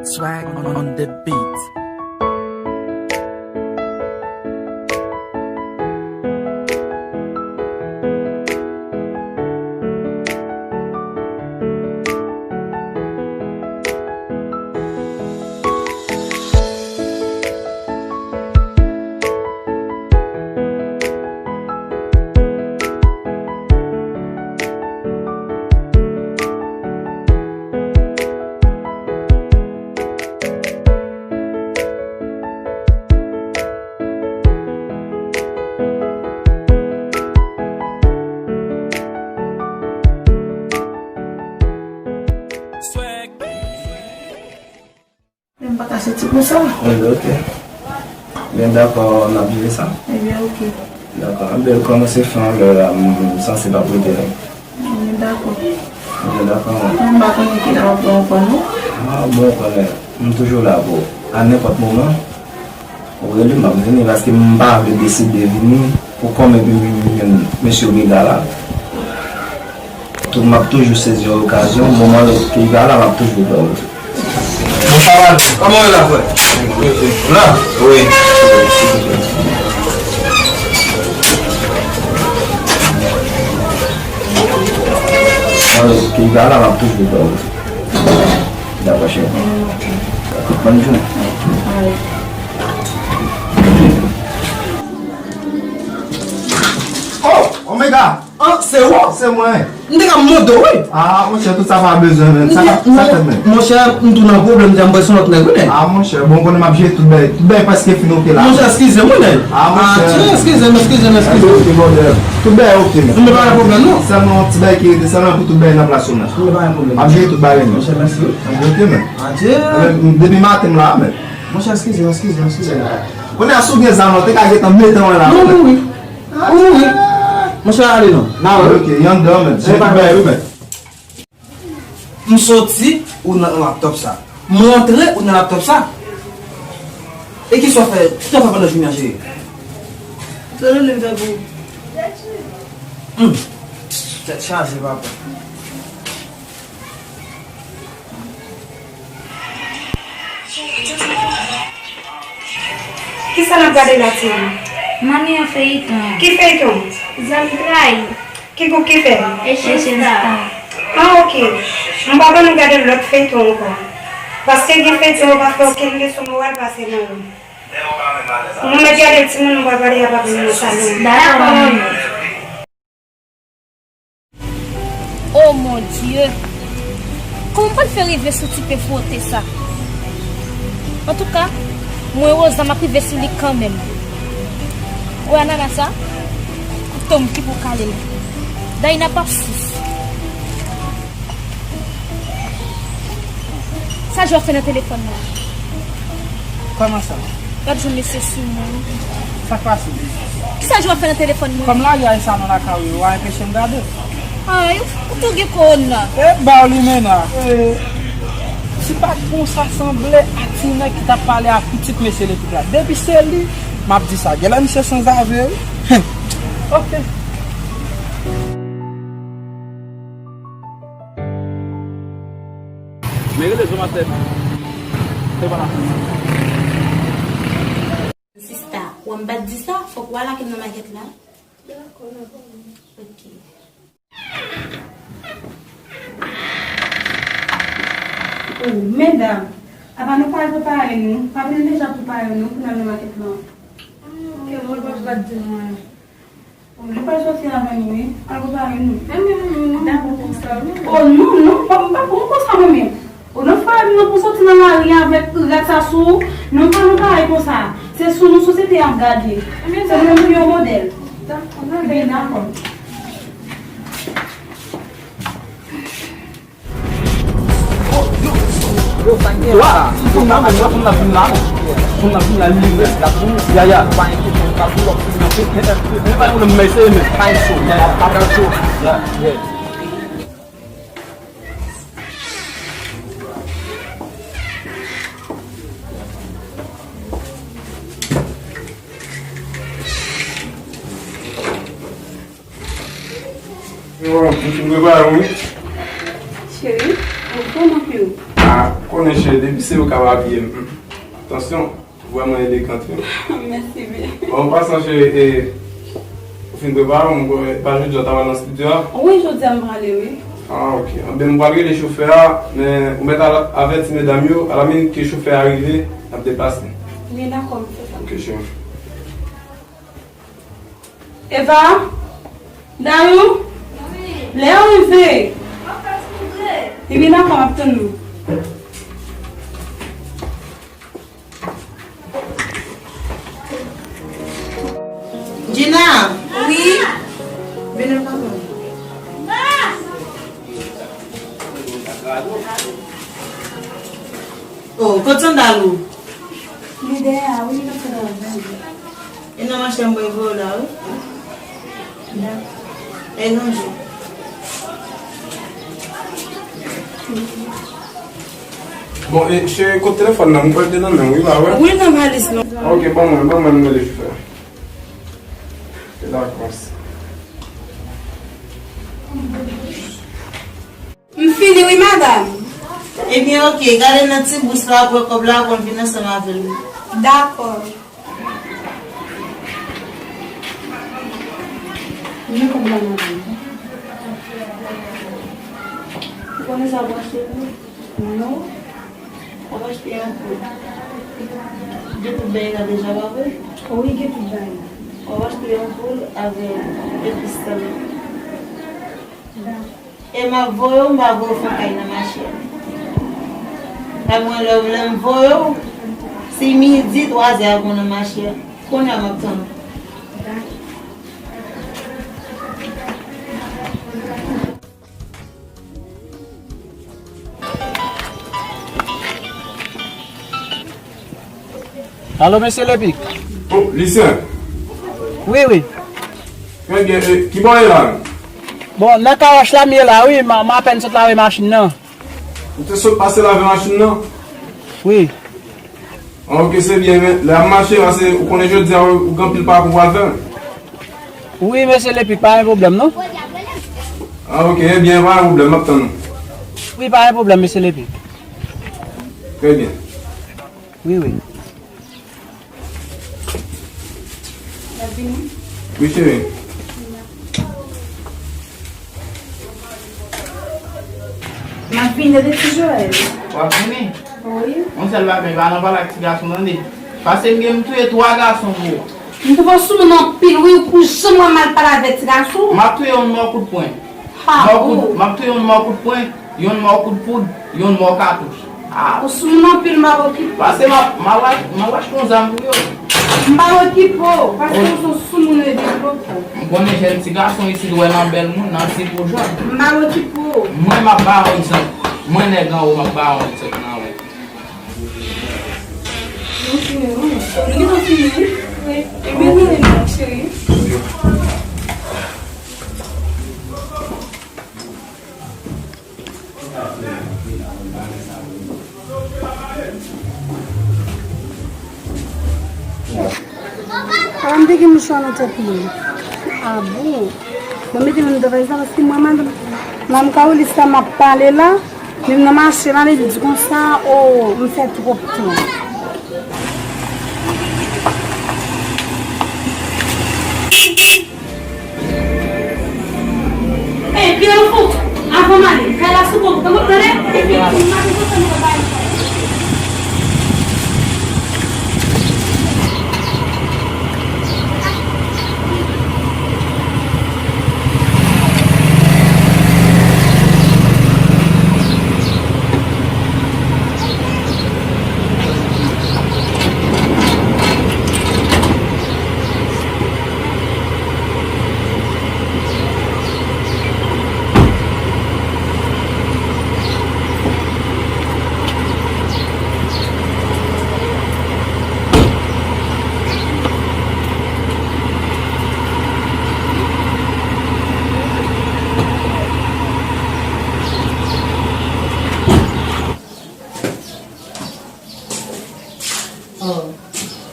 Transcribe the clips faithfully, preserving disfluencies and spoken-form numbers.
Swag on the beat. Swag. Men m pa ka soti konsa. Wi, ok. Byen dakò, n ap jere sa. Ebyen, ok. Dakò. Anben, kòmanse fè yon lè la, m sanse pa pote non. Mwen dakò. Mwen dakò, mwen. Mwen pa konnen kilè w ap pran ankò non. Ah, bon, konnen, m toujou la pou ou. A nenpòt moman, ou rele m, m ap vini, paske m pa vle deside vini pou kòm epi m vin jwenn mesye Briga la. Tou, m ap toujou sezi yon okazyon, moman ke Briga la, m ap toujou ba ou. Bon, sa va, kòman w ye la, frè? La? Wi. Alò, ke Briga la, m ap toujou ba ou. Dakò, cheri. Bòn jounen. Oh, Omega! An, se ou? Se mwen. M te ka mande w, wi. Ah, monchè, tout sa pa bezwen, menm. Sa, sa fèt, menm. Monchè, m tou nan pwoblèm, m te anbrase yon lòt nèg, wi, nèg. Ah, monchè, bon, konnen m ap jere tout bagay. Tout bagay prèske fin oke la. Monchè, eskize m, wi, nèg. Ah, monchè. Adye, eskize m, eskize m, eskize m. Tout bagay oke, menm. M pa gen pwoblèm, non. Sèlman yon ti bagay ki rete, sèlman pou tout bagay nan plas yo, menm. M pa gen pwoblèm. M ap jere tout bagay, menm. Monchè, mèsi, wi. M ap jere, menm. Adye. Depi maten m la, menm. Monchè, eskize m, eskize m, eskize m. Kounye a, si w gen zam, ou te ka gentan mete mwen la. Non, non, wi. Ou mouri. Monchè, ale non. N a wè. Ok, y anndan, men. Se tout bagay, wi, men. M soti, ou nan laptòp sa. M rantre, ou nan laptòp sa. E kisa w fè? Kisa w fè pandan jounen an, cheri? Tande m, Dabou. Hmm. Tèt chaje, papa. Kisa n ap gade la, timoun? Manmi, yon feyiton. Ki feyiton? Zanmi trayi. Ki gwoup ki fè l? Echanj Star. Ah, ok. M pa ban nou gade lòt feyiton ankò. Paske gen feyiton yo pa fè okenn leson moral pase nan yo. Nou mèt gade timoun, nou pral pale a papa m nan salon. Dakò, manmi. Oh mon Dieu! Kòman m pral fè rive sou ti pe fwote sa? Antouka, mwen, Rosa, m ap rive sou li kanmenm. Ou wè anana sa? Kouto m ki pou kale l. Dayna p ap sif. Sa Jò fè nan telefòn nan? Kòman sa? Gad jan mesye sou mwen. Sa k pase? Kisa Jò fè nan telefòn mwen? Kòm lari a e salon lakay ou, yo a enpeche m gade. Ay, ou, ou tou gen kowona. E ba w limena. E, ti pa t konsa sanble ak ti nèg ki t ap pale ak pitit mesye lekòl la. Depi se li, m ap di sa. Genlè misye sanzave, wi. Ok. Men rele zo matèt. Se pa la. Sista, w wè m pa t di sa, fòk w al ak m nan makèt la. Dakò, dakò. Ok. Oh, medam, apa nou pa al prepare nou? Pa vin deja prepare nou pou n al nan makèt la. Ah, ok, mwen pa t di mwen. Ou vle pral soti avè nou, wi. Al prepare nou. Enben, manmi, non, pa konsa, non. Oh, non, non, pa, pa, pa konsa, manmi. Ou nan frè m nan pou soti nan lari avèk rad sa sou ou. Non, pa nou parèy konsa. Se sou nou sosyete ap gade. Enben, se nou menm pou yon modèl. Dakò, dakò. Enben, dakò. Yo, yo, yo, sa k gen la? Fòm nan, fòm nan vin la, non. Fòm nan vin la, li rès la pou nou. Ya, ya. Pa enkyete, pa pou lòt fòm nan. E, e, e, e, pa yon nonm, men se men. Pa cho, ya, ya, pa cho. Ya, ya. Yo, m fin prepare w, wi. Cheri, ou vrèman pi w. Ah, konnen cheri, depi se ou k ap abiye m. Tansyon, vrèman elegant, wi. Mèsi byen. Bon, an pasan, cheri, e, ou fin prepare w, m kwè, pa jodi a w ta pral nan estidyo a? Wi, jodi a m prale, wi. Ah, ok. Anben, m pral rele chofè a, men ou mèt al avèti medam yo, alamin ke chofè a rive, n ap deplase. Wi, dakò, m fè sa. Ok, cheri. Eva? Dayou? Wi. Lè w rive? Ebyen, dakò, m ap tann ou. Gina! Wi? Vin nan papa. Oh, kot sandal ou? Li dèyè a, wi, li nan sandal la. E nan machin mwen voye w la, wi. Dakò. E nan jou. Bon, e, cheri, kot telefòn nan? M kwè l te nan men w, wi, pa vre? Wi, nan valiz lan. Ok, ban mwen, ban mwen, m rele chofè. E dakò. M fini wi, madanm. Ebyen, ok, gade nan ti bous la, pran kòb la, konn vin ansanm avè l. Dakò. Men kòb la, madanm. Ou konnen sa w achte wi? Non. W ap achte yon poud. Gen tout bagay la deja, pa vre? Wi, gen tout bagay la. W ap achte yon poud avèk epis tanmen. Dakò. E m ap voye w, m pa voye w fè kay nan mache a. Sa mwen lè, lè m voye w, si midi, twa zè ap bon nan mache a. Kounye a m ap tann ou. Alo, mesye Lepic? Oh, Lisyen. Wi, wi. Trè byen, e, ki bò w ye la menm? Bon, nan kawòch la m ye la, wi, m, m apèn sot lave machin nan. Ou te sot pase lave machin nan? Wi. Ah, ok, se byen, men lè ap mache, paske ou konnen jodi a, ou, ou gen anpil pakou pou al fè. Wi, mesye Lepic, pa gen pwoblèm, non. Ah, ok, ebyen, pa gen pwoblèm, m ap tann ou. Wi, pa gen pwoblèm, mesye Lepic. Trè byen. Wi, wi. Wi, cheri. M ap vini, tande, ti Joel. W ap vini? Wi. Yon sèl bagay, pa nan pale ak ti gason, tande. Paske m gen, m touye twa gason pou ou. M twouve w sou moun anpil, wi, ou pou janm wè m al pale avèk ti gason. M ap touye yon mò kout pwen. Ha, mò kout, oh. M ap touye yon mò kout pwen, yon mò kout poud, yon mò katouch. Ah. Ou sou moun anpil, m ap okipe w. Pase m ap, m ap ach-, m ap achte yon zam pou yo. M pa okipe w, paske ou se yon soumoun e devlope w. M konnen jèn ti gason isit wè nan bèl moun, nan ti pou jòn. M pa okipe w. Mwen, m ap ba w egzanp. Mwen, nèg anwo, m ap ba w egzanp nan wè. Nou fini, non? Nou gentan fini, wi. Wi. Ebyen, nou rele, cheri. A, m te gen mouchwa nan tèt mwen. A bon? Bon, mete m nan valiz la, paske mwen, madanm, madanm Kawolis la, m ap pale la, li nan mache la, li di konsa, o, m fè twòp tan. Ey, Pierre Fou, avan m ale, kay la sou kont ou, tande? Epi, m mache konsa, nou va bay. Oh.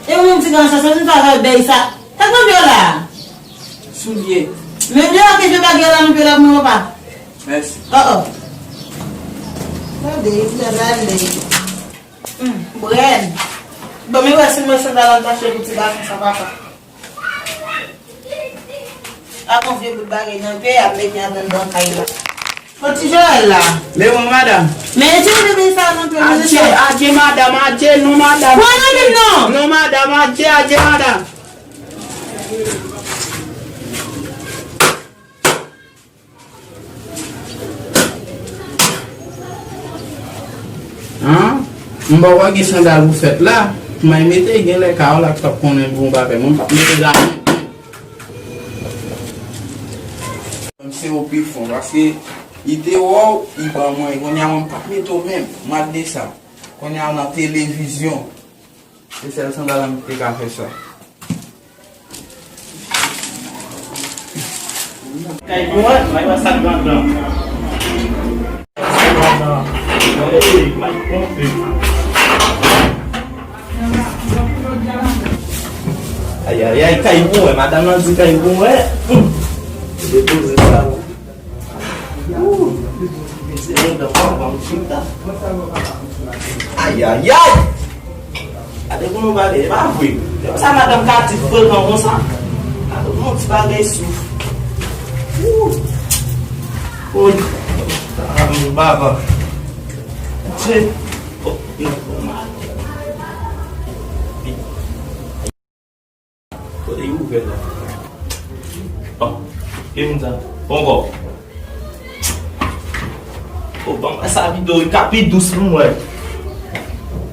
E ou menm ti gason sa, se ou ki fè bèy sa. Sa k nan pye w la? Soulye. Men deyò ke je pa gen la nan pye la pou mwen, papa. Mèsi. Oh, oh. Tande, m nan ale. Hmm, Brèn. Ban m wè si m wè sandal an tache pou ti gason sa, papa. Ak yon vye bout bagay nan pye, ap mete anndan nan kay la. Bon, ti Joël la. Men wi, madanm. Men ti bebe sa nan pye, men Adje, sa. Adje, madanm, adje, non, madanm. Pran nan men m, non. Non, madanm, adje, adje, madanm. An? M pa wè gen sandal pou fèt la. Mwen mete gen lè ka w la k t ap konnen bon bagay. Mwen p ap mete la. M se o pi fon, paske li te wè w, li ban mwen, kounye a mwen m p ap mete w menm. Mwen ap de sa. Kounye a nan televizyon. Se sèl sandal la m te ka fè sa. Kay pou mwen, mwen wè sa k nan dan. Ayayay, kay pou mwen, madanm nan di kay pou mwen. Depoze sa. Ooh, se yon dan pa ban m chita. Ayayay! Gade pou nou pale, e pa vre. Se konsa madanm ka di frekan konsa. Gade pou yon ti bagay souf. Ooh! Ooh! Baba. Che. Oh, yo, mal. Kote yo ouvè la? Oh, e moun sa? Bon kò. Oh, ban mwen sa videyo, li ka pi dous pou mwen.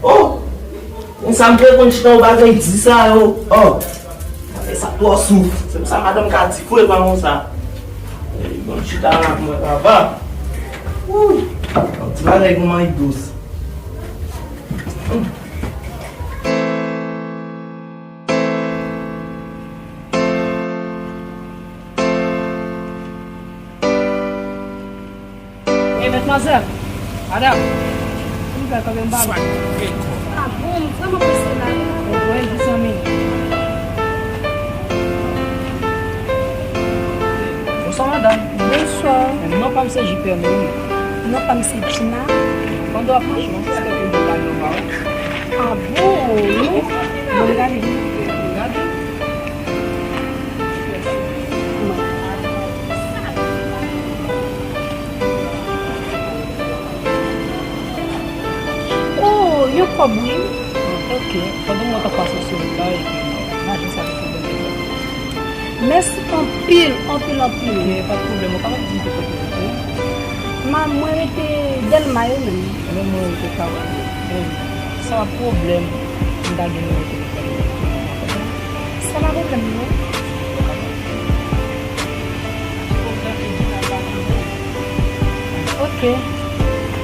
Oh! Moun sa m te konn chita yon bagay di sa yo. Oh! Bagay sa twò souf. Se pou sa madanm ka di frekan konsa. Ey, ban m chita la pou mwen, papa. Ooh! Yon ti bagay kòman li dous. Hmm. E, madmwazèl, madanm, silvouplè, kanpe m pale. Ah bon, m vrèman prese la, wi. Ebyen, wi, zanmi. Bonswa, madanm. Bonswa. Non pa m se J P M, wi. Non pa m se Gina. Pandan w ap mache, mwen jis kenbe w pa non pa w. Ah bon, wi. Bon, gade, wi. Gade. Oh, yon kòb, wi. Ok. Pandan mwen t ap pase sou wout la, epi m achte sa ki sou bò mwen. Mèsi anpil, anpil, anpil. Ok, pa t pwoblèm. Ou kapab di m kote w rete? Ma, mwen rete Dèlma yo menm. Mwen menm, mwen rete Kaway. Sa pa pwoblèm. M ta gen nimewo telefòn ou. Sa pa pwoblèm, non. Ok.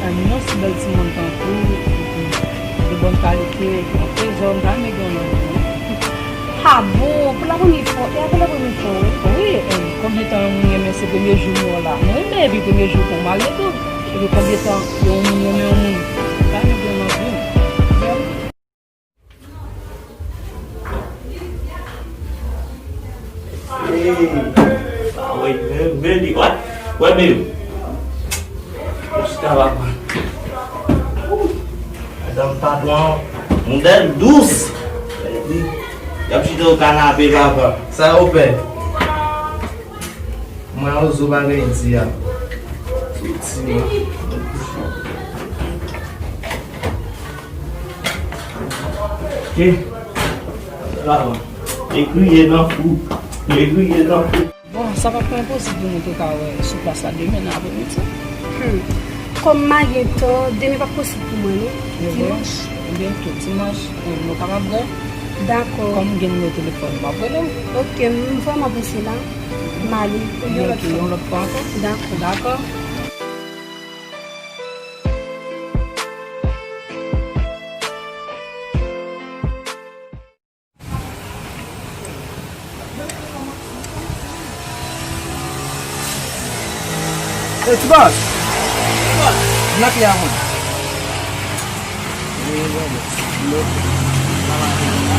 Em, yon si bèl timoun tankou w, epi de bòn kalite, epi yon trezò, m ta renmen gen yon nan men w. Ha bon, pou la premye fwa, e a pou la premye fwa, wi. Wi, em, konbyen tan yon moun renmen se premye jou nou an la? Nou renmen epi premye jou pou w marye tou. Epi konbyen tan yon moun renmen yon moun? M ta renmen gen yon nan vi m. Vrèman. Hey. Ah, wè, men, men li, wè, wè, men yo. Yo chita va pran. Madanm patwon an, modèl dous. Epi, y ap chita sou kanape, papa. Sa yo fè? Mwen ozo bagay di a. Soti, man. Ke? Lavan. E kriye nan fou. E kriye nan fou. Bon, sa pa p enposib pou nou te ka wè sou plas la demen nan apremidi. Hmm. Kòm m a gen tan, demen p ap posib pou mwen, non. Dimanch. Ebyen, tou dimanch, nou kapab wè. Dakò. Kòm m gen nimewo telefòn, m ap rele w. Ok, m vrèman prese la. M ale. Yon lòt fwa. Yon lòt fwa ankò. Dakò. Dakò. Ey, ti bòs! Vin ak li a mwen.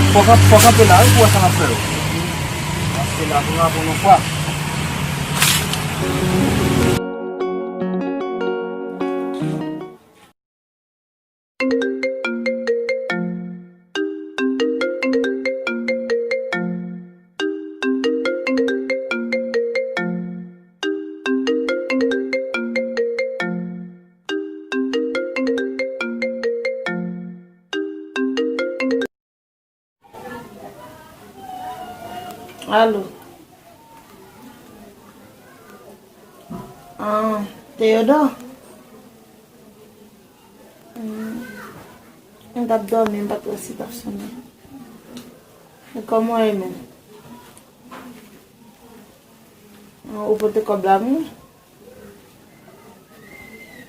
Fò w kanpe la, wi, pou w wè sa m ap fè yo. Kanpe la, pou m aprann yon fwa. Alo. Ah, Teyodò? Hmm. M t ap dòmi, m pa t wè si t ap sonnen. E kòman w ye menm? Ah, ou pote kòb la vini?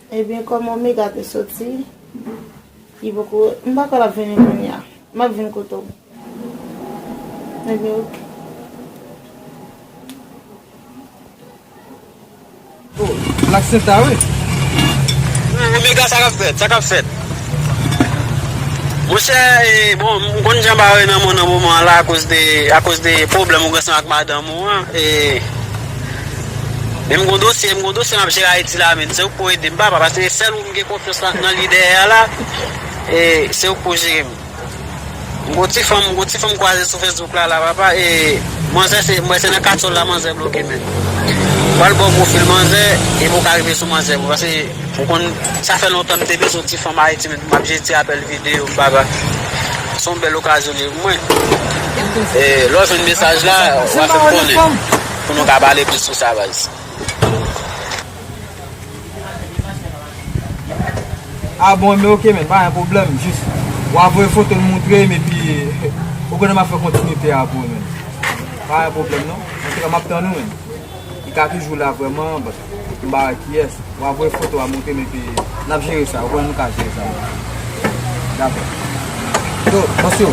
Ebyen, kòm Omega te soti, li poko, m pa kwè l ap vini kounye a. M ap vin kote w. Ebyen, oke. Oh, Black Santa, wi. Omega, sa k ap fèt? Sa k ap fèt? Monchè, e, bon, m konn jan bagay nan mwen nan moman an la, akoz de, akoz de pwoblèm ou gen ansanm ak madanm ou an, e, men m gon dosye, m gon dosye m ap jere Ayiti la, men se ou k pou ede m, papa, paske se sèl ou m gen konfyans la, nan li dèyè a la, e, se ou k pou jere m. M gon ti fanm, m gon ti fanm kwaze sou Facebook la, la, papa, e, manzè, se, mwen, se nan Katyòl la, manzè bloke, men. Pral ba w pwofil manzè, e pou w ka rive sou manzè, paske ou konn, sa fè lontan m te bezwen yon ti fanm Ayiti, men m ap jete apèl videyo, papa. Se yon bèl okazyon li ye pou mwen. E, lè w jwenn mesaj la, w a fè m konnen. Pou nou ka pale plis sou sa, baz. Ah bon, men oke, men, pa gen pwoblèm. Jis, w a voye foto l montre m, epi, ou konnen m ap fè kontinite a pou ou, men. Pa gen pwoblèm, non. Antouka, m ap tann ou, men. Li ka toujou la vrèman, but m pa wè kiyès. W a voye foto a montre m epi n ap jere sa. Ou konnen nou ka jere sa. Dakò. Yo, attention.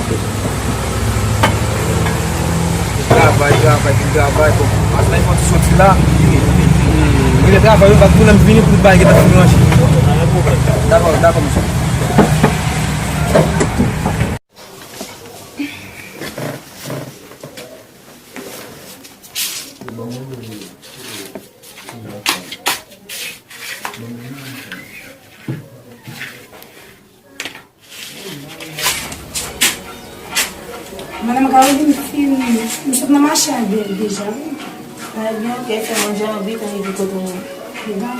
Travay, travay, travay. Bon, aswè fò ti soti la. Mwen travay, yo, bat pou lè m vini pou bagay ki ta fin ranje. Dakò, dakò, mesye. Madanm Caroline, m fin, m sot nan mache a de-, deja, wi. Ebyen, oke, fè manje an vit, ann rive kote w ye. Bon.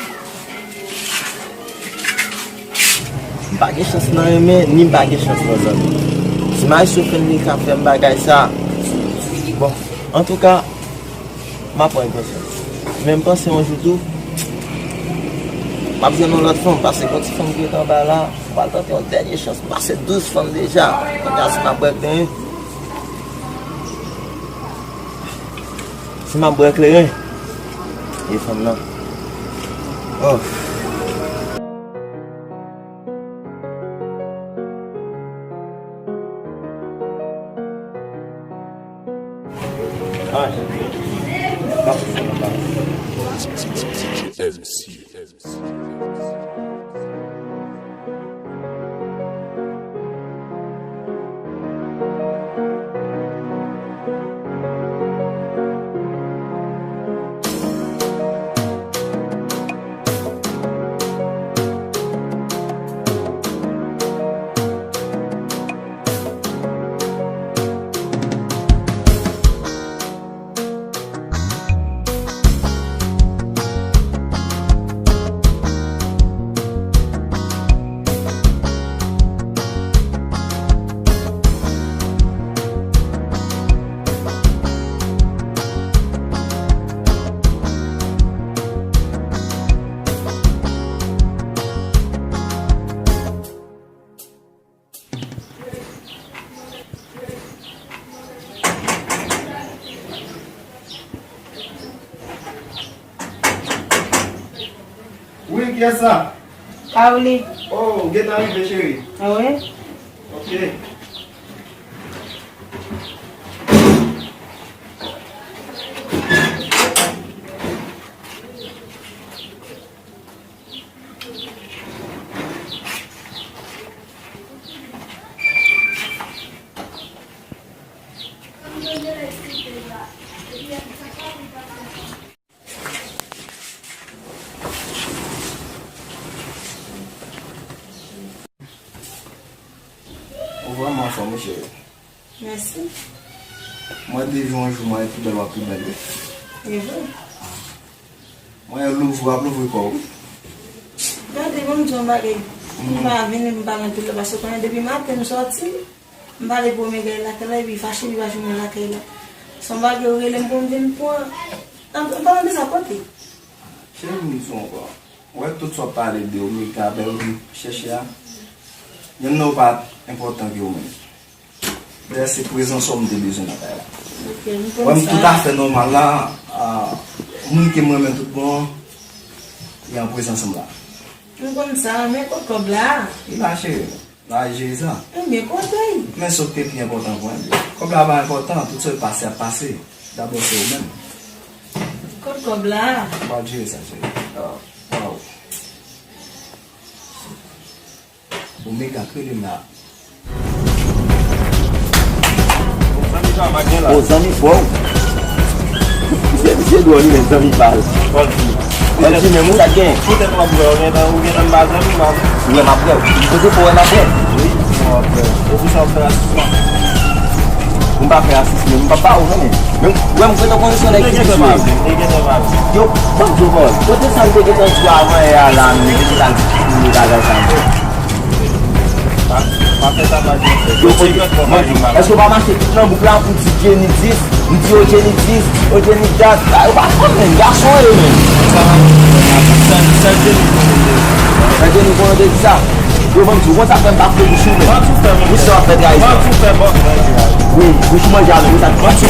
M pa gen chans nan renmen, ni m pa gen chans nan zanmi. Si Maestro Fenley ka fè m bagay sa, bon, antouka, m ap pran yon konsyans. Men m panse yon jou tou, m ap jwenn yon lòt fanm, paske gon ti fanm ki ret anba la, m pral tante yon dènye chans, m pase douz fanm deja. Kounye a, si m ap bwè kleren, si m ap bwè kleren, e fanm nan. Oh. Wi, kiyès sa? Caroline. Oh, ou gentan rive, cheri? Ah wi. Ok. Ou vrèman anfòm, wi, cheri. Mèsi. Mwen te di yon jou mwen pi bèl, w ap pi bèl, wi. E vre. Mwen louvri, w ap louvri kò w, wi. Gade, ban m di w yon bagay. M pa vini, m pa rantre la, paske konnen depi maten m sòti, m pale pou Omega lakay la, epi fache li pa jwenn mwen lakay la. Se yon bagay yo rele m pou m vin pran. An, an palan de sa, kote? Cheri, m di w ankò. Ou wè tout sa w ap pale de Omega, bèl ou vin chèche a. Youn nan yo pa enpòtan ke ou menm. Dayè, se prezans ou m te bezwen nan kay la. Ok, m konn sa. Wè, m tout afè nòmal la, a, moun ke m renmen tout bon an, li an prezans m la. M konn sa, men kot kòb la? Li la, cheri. Lage sa. Ebyen, kote l? Men sa k te pi enpòtan pou mwen. Kòb la pa enpòtan, tout sa k pase ap pase. Dabò se ou menm. Kot kòb la? M pral jere sa, cheri. Oh, wow. Omega k rele m la. Zanmi pa m ak gen la. O, zanmi pa w. Misye, misye dwòl, li menm, zanmi pa l. Pòl di. Pòl di, men moun sa gen. Poutèt w ap wè, ou gentan, ou gentan ba zanmi w ap. Ou wè m ap wè w. Poze pou wè m ap wè w. Wi, m ap wè w. E pou sa w fè rasis la? M pa fè rasis, men m pa ba w, non, men. Men, wè m gentan konnen se yon nèg ki plis wè. Yo, ban m di w, Pòl. Kote sa m te gentan di w avan yè a la, men, gentan di w bagay sa, men. Pa, pa fè sa, pa di. Yo, kote, mwen di, èske w pa mache tout nan bouk la pou di Jenny dis, m di yo Jenny dis, yo Jenny dat, a, yo pa konn menm, gason yo menm. Sèl Jenny konnen de sa. Yo, ban m di, w konn sa fè m pa fè bouch ou menm. Misye w ap fè trayizon. Wi, bouch ou manje a menm, wi, sa.